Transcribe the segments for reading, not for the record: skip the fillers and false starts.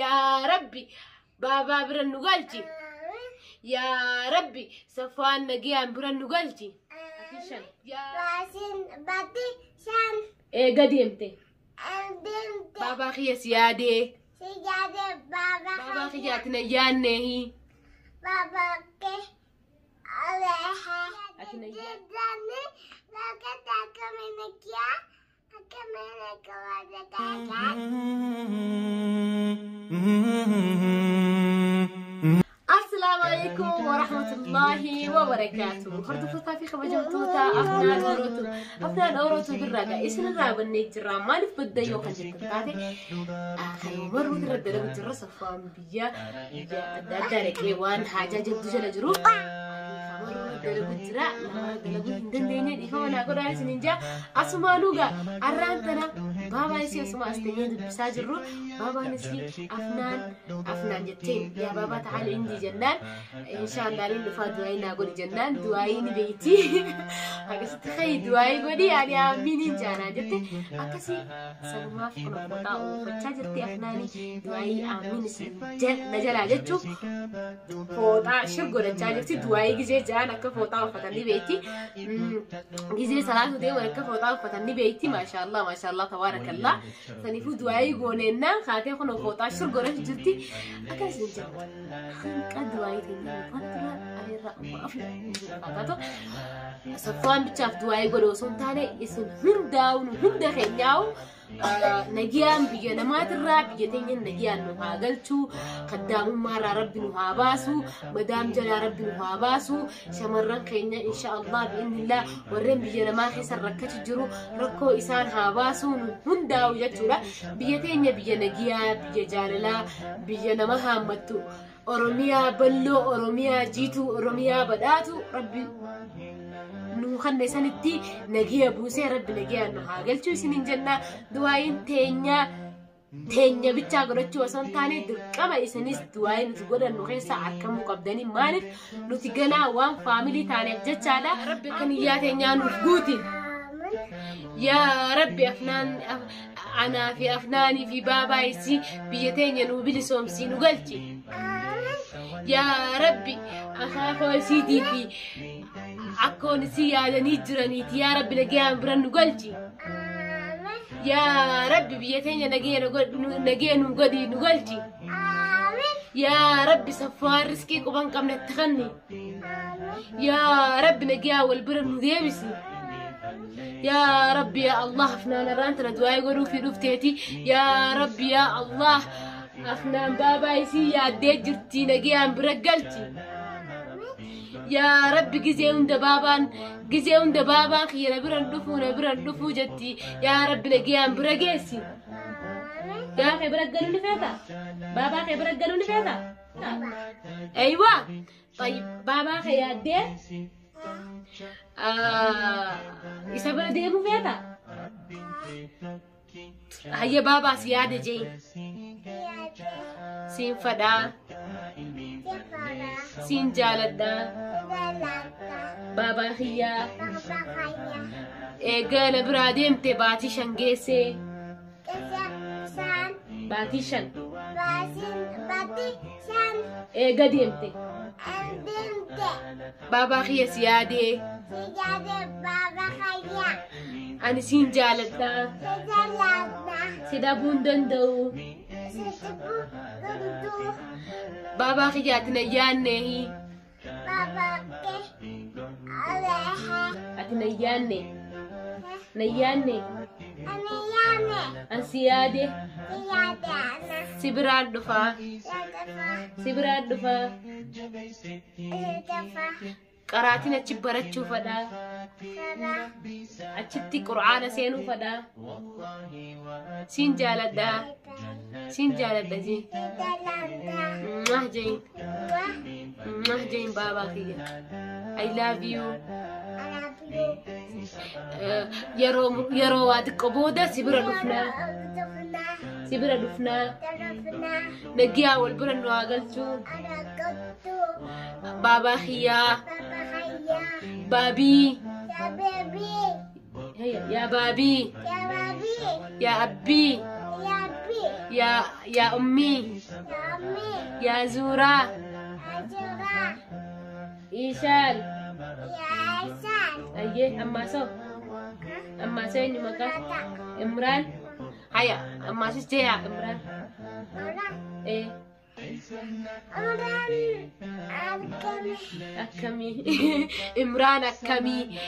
Yaa Rabbi baabaa bira nu galchi. Yaa Rabbi Safwaan nagayaan bira nu galchi. Shan. Baasin bati shan. Eega deemte. Deemte. Baabaa kiyya si yaadee. Si yaade baaba. Baabaa kiyya ati na yaanneehi. Baaba kee. Aleha. Ati na yaadne. Jidani lakata kaminikia. Akamina kawaja kaka. Assalaamu alaikum wa rahmatullahi wa barakaatuh. Hordoftootaa fi kabajamtoota Afnaan Orootu. Afnaan Orootu birraa gaa isinirraa bannee jirra. Maaliif badda yoo kan jettan taate kan warroota irra dalagu jirra saffaan biyya biyya adda addaa dhaqee waan haajaa jabdu jala jiru. Warroota dalagu jira. Nama dalaguu hin dandeenye dhiifama naa godhaa isiniin jaa. Asumaanuu gaa arraan tana baabaa isii osuma as teenyee dubbisaa jirru baabaan isii Afnaan Afnaan jetteen yaa baabaa ta'aali indii jennaan inshaallah ni dhufaa du'aayii naa godhi jennaan du'aayii ni beeyti akkasitti kayi du'aayii godhi ani aamiin jaanaa jette akkasii sanumaaf kun fooxaa uffachaa jirti Afnaanii du'aayii aamiin isin na jalaa jechuuf fooxaa shir godhachaa jirti du'aayii gizee ja'an akka fooxaa uffatan ni beeyti gizee salaatu deeman akka fooxaa uffatan ni beeyti maashaallah maashaallah tabaarakallah saniifuu du'aayii gooneennaan kaatee kun fooxaa shir godhachuu jirti akka isin jedhu hanqa du'aayii teenya fatura ayirra fakkaatu Saffaan bichaaf du'aayii godhe osoo hin taane isin hundaa'u nu hunda keenyaa'u nagiyaan biyya namaatirraa biyya teenya nagiyaan nu haa galchu, kaddaamummaarraa Rabbi nu haa baasu, madaam jalaa Rabbi nu haa baasu, shamarran keenya insha Allah bi'innillah warreen biyya namaa keessa rakkachu jiru rakkoo isaan haa baasu nu hundaa'u jechuudha. Biyya teenya biyya nagiyaa, biyya jaalalaa, biyya nama haammattu, Oromiyaa balloo, Oromiyaa jiituu, Oromiyaa badhaatu Rabbi nu kanne sanitti nagiya buusee Rabbi nagiyaan nu haa galchuu isiniin jenna. Du'aayin teenya teenya bichaa godhachuu osoo hin taane dirqama isinis du'aayii nuti godhannu keessa argamuu qabdanii maaliif nuti ganaa waan faamilii taaneef jechaadha. Rabbi akka niyyaa teenyaa nuuf guuti. Yaa Rabbi Afnaan anaa fi Afnaanii fi baabaa isii biyya teenya nuu bilisoomsii nu galchi. Yaa Rabbi akaakoo isiitii fi akkoon isii yaadanii jiraniiti yaa Rabbi nagayaan bira nu galchi. Yaa Rabbi biyya teenya nagaya nu godhi nu galchi. Yaa Rabbi saffaan riskii quban qabne itti kenni. Yaa Rabbi nagayaa wal bira nu deebisi. Yaa Rabbi yaa Allah Afnaan irraan tana du'aa godhuu fi dhufteeti. Yaa Rabbi yaa Allah Afnaan baabaa isii yaaddee jirti nagayaan bira galchi. Yaa Rabbi gizee hunda baabaan gizee hunda baabaan kiyya na biran dhufuu na biran dhufuu jetti. Yaa Rabbi nagayaan bira geessi. Yaa kee bira galuu ni feeta? Baabaa kee bira galuu ni feeta? Aywa. Tayyib baabaa kee yaaddee isa bira deemuu feeta? Hayya baabaa si yaade jee. Siin fadhaa. Siin jaaladhaa. Baabaa kiyyaa. Eega na biraa deemte baatii 5 geessee. Baatii 5. Eega deemte. Baabaa kiyya si yaadee. Ani siin jaaladha. Si dhabuu hin danda'u. Baabaa kiyya ati na yaanneehi. Ati na yaanne. Na yaanne. An si yaade. Si biraan dhufaa. Si biraan dhufaa. Qaraatiin achi barachuu fadhaa. Achitti qur'aana seenuu fadhaa. Siin jaaladha. Siin jaaladha jee. Mwah jeen. Mwah jeen baabaa kiyya. I love you. Yeroo yeroo waa xiqqoo booda si bira dhufnaa. Si bira dhufnaa. Nagiyaa wal bira nu haa galchuu. Baabaa kiyyaa. Baabii. Yaa baabii. Yaa abbii. Yaa yaa ummii. Yaa Zuuraa. Ishaan. Ayyee ammaasoo. Ammaasoo eenyu maqaa? Imraan. Haya ammaasis jee yaa Imraan. Ee akkamii? Imraan akkamii?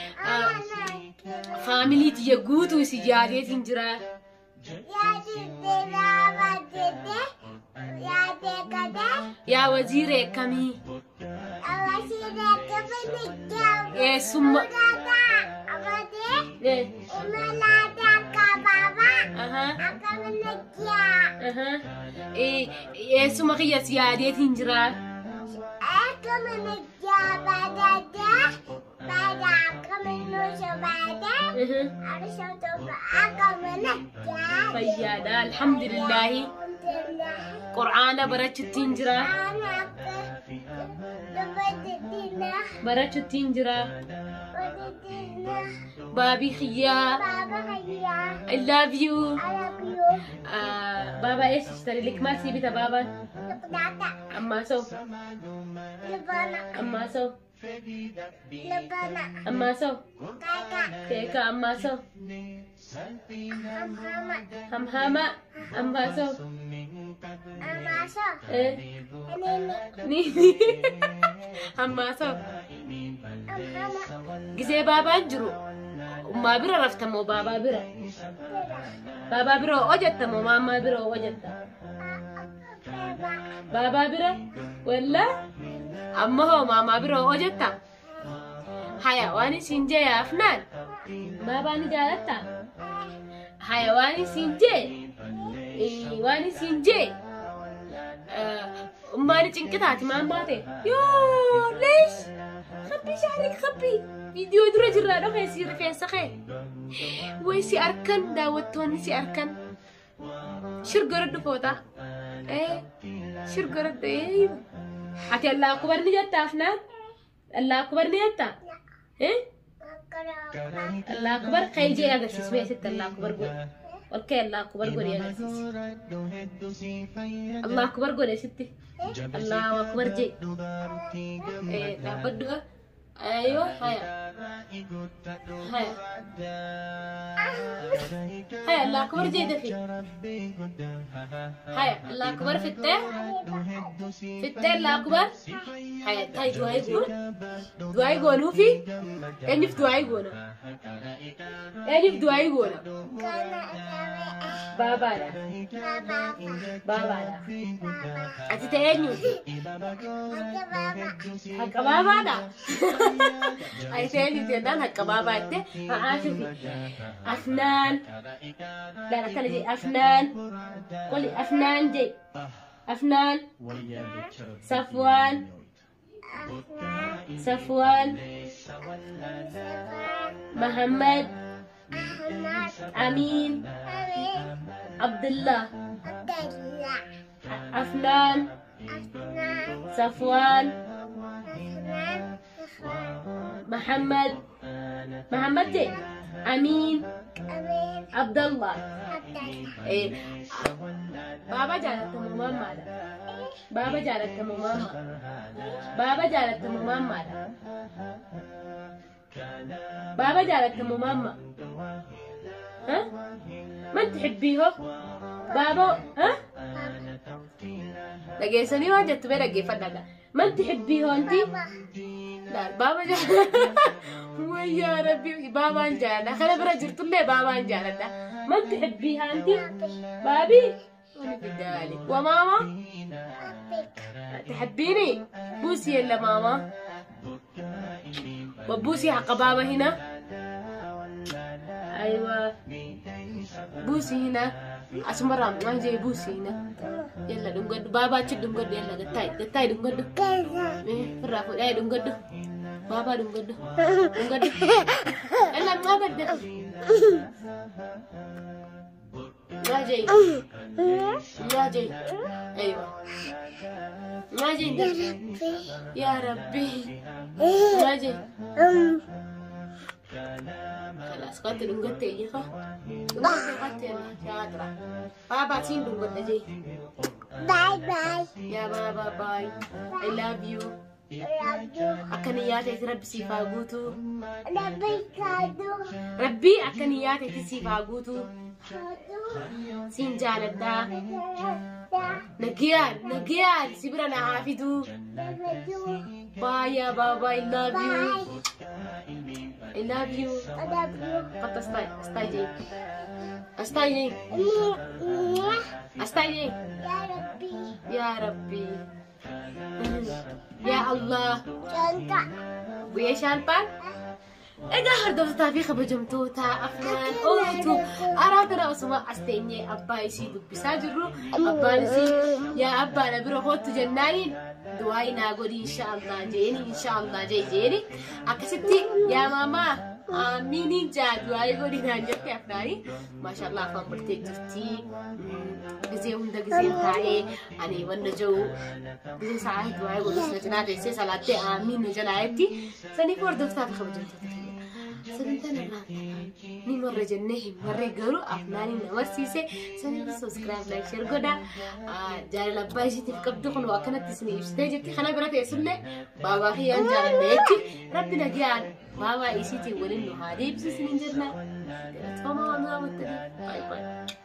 Faamilii tiyya guutuu isi yaadeetiin jira. Yaa waziiree akkamii? Eessumma. Ee. Ahaa. Ahaa. Ee eessuma kiyya si yaadeetiin jira. Fayyaadha alhamdulillaahi. Qur'aana barachuttiin jira. Barachuttiin jira. Baabii kiyyaa. I love you. Baabaa eessa jirtani? Likmaa sii bita baabaan. Ammaa soo. Ammaa soo. Ammaa soo. Keeka ammaa soo. Hamhama ammaa soo. Eh. Ni ni. Ammaa soo. Gisee baabaan jiru ummaa bira raftamoo baabaa bira? Baabaa bira hojjetta moo maammaa bira hojjetta? Baabaa bira? Wallaa? Amma hoo maamaa bira hojjetta? Haya waan isin jee afnaan baabaa ni jaalatta? Haya waan isin jee waan isin jee ummaani cinqitaati maammaa ta'e yoo leesh خبي شعرك خبي فيديو dura jirraa dhokee si rifeensa kee way si arkan daawwattoonni si arkan shirgoradhu foota ee shirgoradhu ee ati Allah akubar ni jetta afnaan Allah akubar ni jetta ee Allah akubar kee agarsiis mee asitti Allah akubar godhe ol kee Allah akubar godhe agarsiis Allah akubar godhe sitti Allahu akubar jee ee dhaabbadhu ايوه هيا هيا هيا الله اكبر جيدة في هيا الله اكبر في التاء في التاء الله اكبر هيا تاي دعاء يقول دعاء يقولوا في يعني في دعاء يقولوا يعني في دعاء يقولوا بابا لا بابا لا أنت تاني حق بابا لا أي تاني تنان حق بابا أنت عاشوفي أفنان لا لا تلجي أفنان قولي أفنان جي أفنان صفوان صفوان محمد أمين عبد الله أفنان صفوان محمد محمد جي أمين عبد الله إيه بابا جالت ماما بابا جالت ماما بابا جالت ماما بابا جالت ماما ها من تحبيه بابا ها لقيسني ما جت بلقي فدقة من تحبيه انت لا بابا ويا ربي بابا جانا خلا برجل طلع بابا جانا من تحبيها انت بابي وانا في بالي وماما تحبيني بوسي يلا ماما وبوسي حق بابا هنا ايوه بوسي هنا اسمرا ما جاي بوسي هنا يلا دنقد بابا تشد دنقد يلا قتاي قتاي دنقد ايه فرافو اي دنقد بابا دنقد دنقد يلا ما قد ما جاي ما جاي ايوه ما جاي يا ربي ما جاي. Kalaas kottu dhungattee jifa. Dhungattee kottu shaadra. Baabaa siin dhungadha jee. Bye bye. Yaa baabaa bye. I love you. Love you. Akka niyyaa ta'etti rabbi siif haa guutu. Rabbi kaadu. Rabbi akka niyyaa ta'etti siif haa guutu. Kaadu. Siin jaaladhaa. Da. Nagiyaan nagiyaan si bira na haa fiduu. Rabbi. Bye yaa baabaa I love you. Bye. I love you. Love you. Kottu astaa astaa jee. Astaa jee. Mwah. Astaa jee. Ya Rabbi. Yaa Rabbi. Yaa Allah. Contoh. Bu'ee shaalphaan. Egaa hordoftootaa fi kabajamtoota Afnaan Ooltu araatana osuma as teenyee abbaa isii dubbisaa jirru abbaan isii yaa abbaa na bira kottu jennaaniin du'aa naa godhi inshaallah jeeni inshaallah jee jeeni akkasitti yaa maamaa aamiiniin jaa du'aa godhi naan jette Afnaanii maashaallah afaan bartee jirti gizee hunda gizeen taa'ee ani wanna jiru gizee sa'aa du'aa godhus na cinaa teessee salaattee aamiin na jalaa jetti saniif hordoftaa fi kabajamtoota kiyya. Sagantaan irraan ni marra jennee hin marree garuu Afnaaniin na barsiise saniif subscribe like share godha. Jaalala abbaa ishiitiif qabdu kun akkanatti isin ibsitee jirti kana bira teessullee baabaa kiyyaan jaaladha jechi rabbi nagayaan baabaa isiitiin waliin nu haa deebisiisin hin jenna. Galatooma waan nu hawwattaniif. Bye bye.